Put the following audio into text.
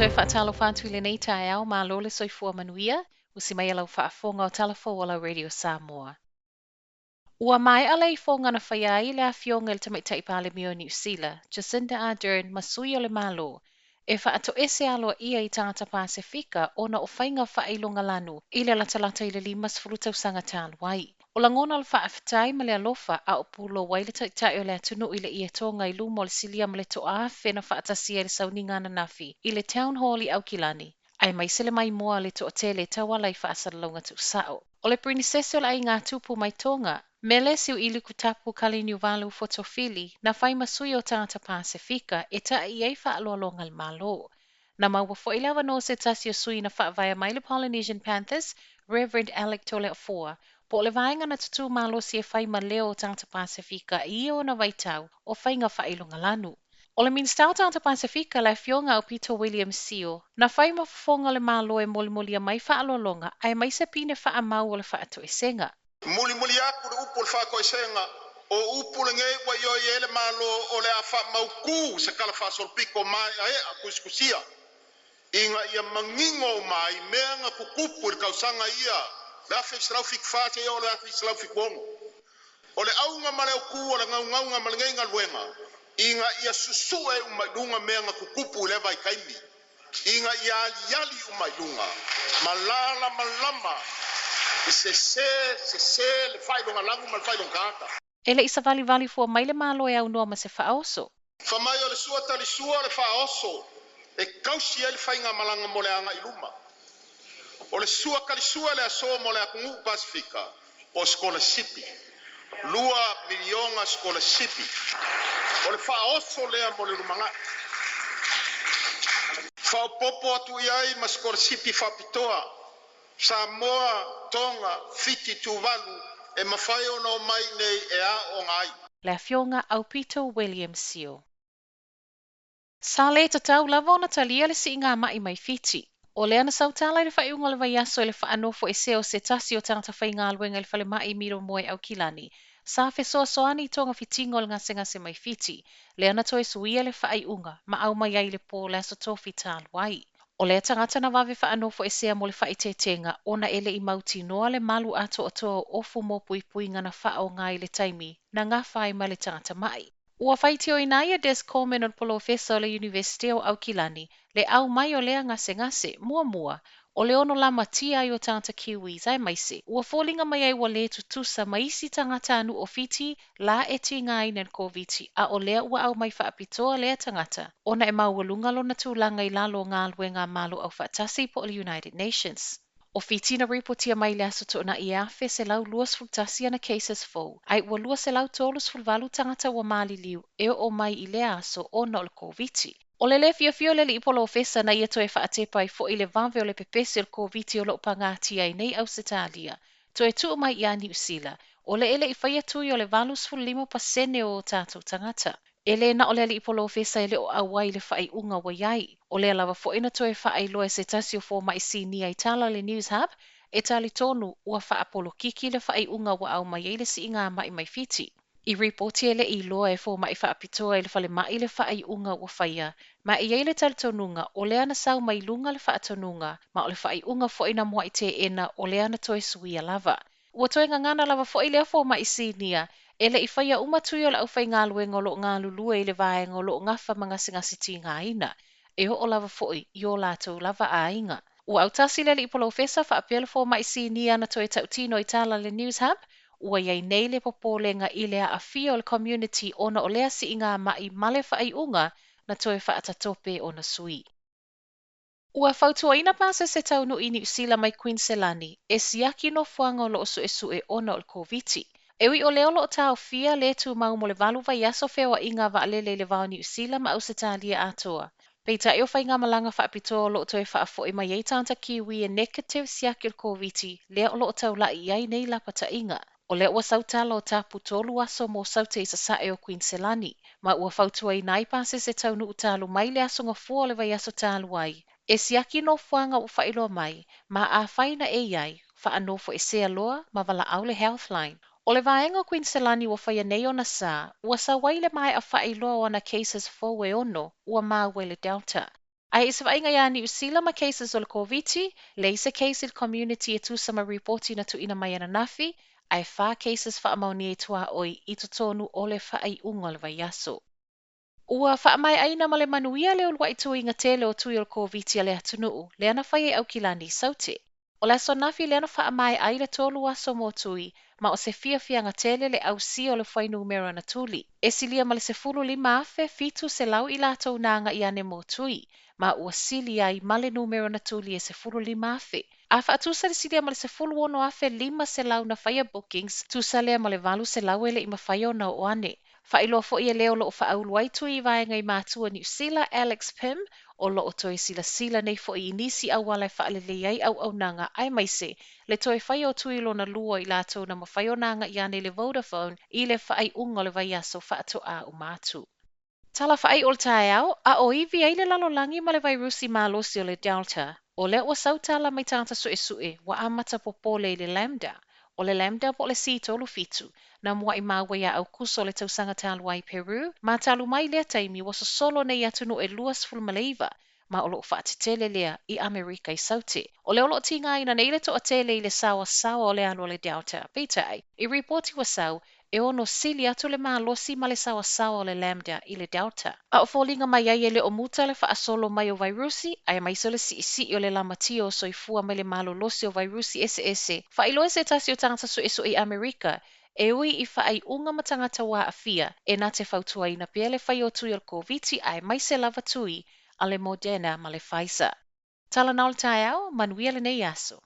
Toe faatalofa atu i lenei taeao, malo le soifua manuia, usi mai lau faafofoga o Tala Fou o lau Radio Samoa. Ua maea le ifoga na faia ai le afioga i le Tamaitai Palemia o Niu Sila, Jacinda Ardern ma sui o le Malo, e faatoese aloaia i tagata Pasefika ona o faiga faailogalanu i le latalata i le 50 tausaga talu ai. O lagona o le faafetai ma le alofa a o pulou ai le taitai o le atunuu i le ietoga i luma o le silia ma le toaafe na faatasia i le sauniga ananafi i le Town Hall i Aukilani, aemaise le maimoa a le toatele e tauala i faasalalauga tuusao. O le Perenisese o le Aiga Tupu mai Toga, Mele Siu'ilikutapu Kalaniuvalu Fotofili, na fai ma sui o tagata Pasefika e ta'i ai faaaloaloga a le Malo. Na maua foi le avanoa o se tasi o sui na faavaea mai le Polynesian Panthers, Reverend Alec Toleafoa, po o le vaega na tutū malosi e fai ma leo o tagata Pasefika i ia ona vaitau o faiga faailogalanu. O le Minisita o Tagata Pasefika, le afioga Aupito William Sio, na fai ma fofoga o le Malo e molimolia mai faaaloaloga aemaise pine faamau o le faatoesega. Mulimuli atu le upu o le faatoesega, o upu lenei ua ioe ai le Malo o le a faamautū se tala faasolopito maeaea tusitusia ina ia manino uma ai mea na tutupu i le tausaga ia le 1974 seia oo i le 1976. O le auga ma le autū o le naunauga ma lenei galuega ina ia susue uma i luga mea na tutupu i lea vaitaimi, ina ia aliali uma i luga ma lalamalama i sesē, sesē le faailogalanu ma le faailogatagata. E le i savalivali fua mai le Malo e aunoa ma se faaoso. Fai mai o le sua talisua o le faaoso e tausi ai le faigamalaga mo le agai i luma. O le sua talisua le aso mo le atunuu Pasefika o sikolasipi. 2 miliona sikolasipi. O le faaoso lea mo le lumanai. Faaopoopo atu i ai ma sikolasipi faapitoa Samoa, Tonga, Fiti, Tuvalu e mafai ona omai nei e aooga ai. Le afioga Aupito William Sio. Sa le tatau lava ona talia le siiga ma'i mai Fiti. O lea na sautala i le faaiuga o le vaiaso i le faanofoesea o se tasi o tagata faigaluega i le falemai Middlemore i Aukilani, sa fesoasoani i togafitiga o le gasegase mai Fiti, lea na toe suia le faaiuga ma aumai ai i le po le aso Tofi talu ai. O lea tagata na vave faanofoesea mo le faaeteetega ona e le i mautinoa le malu atoatoa o ofu mo puipuiga na faaaoga i le taimi na gafa ai ma le tagata ma'i. Ua faitioina ai e Des Coleman o le polofesa o le Iunivesite o Aukilani le aumai o lea gasegase, muamua, o le ono lamatia ai o tagata Kiwis aemaise, ua foliga mai ai ua lē tutusa ma isi tagatanuu o Fiti la e tigaina i le Koviti, a o lea ua aumai faapitoa lea tagata ona e maualuga lona tulaga i lalo o galuega a Malo Aufaatasi po o le United Nations. O Fiti na ripotia mai le aso Toonai e 1121 ana cases fou, ae ua 238 tagata ua maliliu e oo mai i lea aso ona o le Koviti. O le lē fiafia o le alii polofesa na ia toe faatepa ai foi le vave o le pepesi o le Koviti o loo pagatia ai nei Ausetalia, toe tuu mai ia Niu Sila, o le e le i faia tui o le 85% o tatou tagata. E le na o le alii polofesa e le o auai le faaiuga ua iai. O lea lava foi na toe faailoa e se tasi o fomai sinia i tala le Newshub, e talitonu ua faapolokiki le faaiuga ua aumai ai le siiga ma'i mai Fiti. I ripoti e le iloa e fomai faapitoa i le falemai le faaiuga ua faia, ma e i ai le talitonuga o lea na sau mai luga le faatonuga, ma o le faaiuga foi na muai teena o lea na toe suia lava. Ua toe gagana lava foi lea fomai sinia, e le i faia uma tui o le aufaigaluega o loo galulue i le vaega o loo gafa ma gasegase tigaina, e oo lava foi i o latou lava aiga. Ua autasi le alii polofesa faapea le fomai sinia na toe tautino i tala le Newshub, ua iai nei le popolega i le aafia o le community ona o lea siiga ma'i ma le faaiuga na toe faatatope ona sui. Ua fautuaina pasese taunuu i Niu Sila mai Kuiniselani e siaki nofoaga o loo suesue ona o le Koviti. E ui o lea o loo taofia le tumau mo le 8 vaiaso feoaiga vaalele i le va o Niu Sila ma Ausetalia atoa. Peitai o faigamalaga faapitoa o loo toe faafoi mai ai tagata Kiwi e negative siaki o le Koviti lea o loo taulai i ai nei lapataiga. O lea ua sautala o tapu 3 aso mo saute i sasae o Kuiniselani, ma ua fautuaina ai pasese taunuu talu mai le aso Gafua o le vaiaso talu ai, e siaki nofoaga ua faailoa mai, ma afai na e i ai, faanofoesea loa ma valaau le Healthline. O le vaega o Kuiniselani ua faia nei ona sa, ua sau ai le maea faailoa o ana cases fou e 6 ua maua i le Delta. Ae i se vaaiga ia Niu Sila ma cases o le Koviti, leai se case i le community e tusa ma ripoti na tuuina mai ananafi, ae fa cases faamaonia i tuaoi i totonu o le faaiuga o le vaiaso. Ua faamaeaina ma le manuia le uluai tuiga tele o tui o le Koviti a le atunuu, lea na faia i Aukilani i Saute. O le aso ananafi lea na faamaea ai le 3 aso mo tui, ma o se fiafiaga tele le ausia o le fuainumera na tuli. E silia ma le 15,700 i latou na agai ane mo tui, ma ua sili ai ma le numera na tuli e 15,000. A faatusa le silia ma le 16,500 na faia bookings, tusa lea ma le 800 e le i mafai ona oo ane. Faailoa foi e le o loo faaulu ai tui i vaega i matua Niu Sila, Alex Pym, o loo toe silasila nei foi i nisi auala e faalelei ai auaunaga aemaise le toe faia o tui lona lua i latou na mafai ona agai ane i le Vodafone i le faaiuga o le vaiaso faatoa uma atu. Tala faaiu o le taeao, a o ivi ai le lalolagi ma le vairusi malosi o le Delta, o lea ua sau tala mai tagata suesue ua amata popole i le Lambda. O le Lambda po o le C37, na muai maua ia Aukuso o le tausaga talu ai i Peru, ma talu mai lea taimi ua sosolo nei atunuu e 29, ma o loo faatetele lea i Amerika i Saute. O lea o loo tigaina nei le toatele i le saoasaoa o le alu o le Delta. Peitai, i ripoti ua sau, e ono sili atu le malosi ma le saoasaoa o le Lambda i le Delta. A o foliga mai ai e le o muta le faasolo mai o vairusi, aemaise o le siisii o le lamatia o soifua mai le malolosi o vairusi eseese. Faailoa se tasi o tagata suesue i Amerika, e ui i faaiuga ma tagata ua aafia, e na te fautuaina pea le fai o tui o le Koviti aemaise lava tui a le Moderna ma le Pfizer. Tala na o le taeao, manuia lenei aso.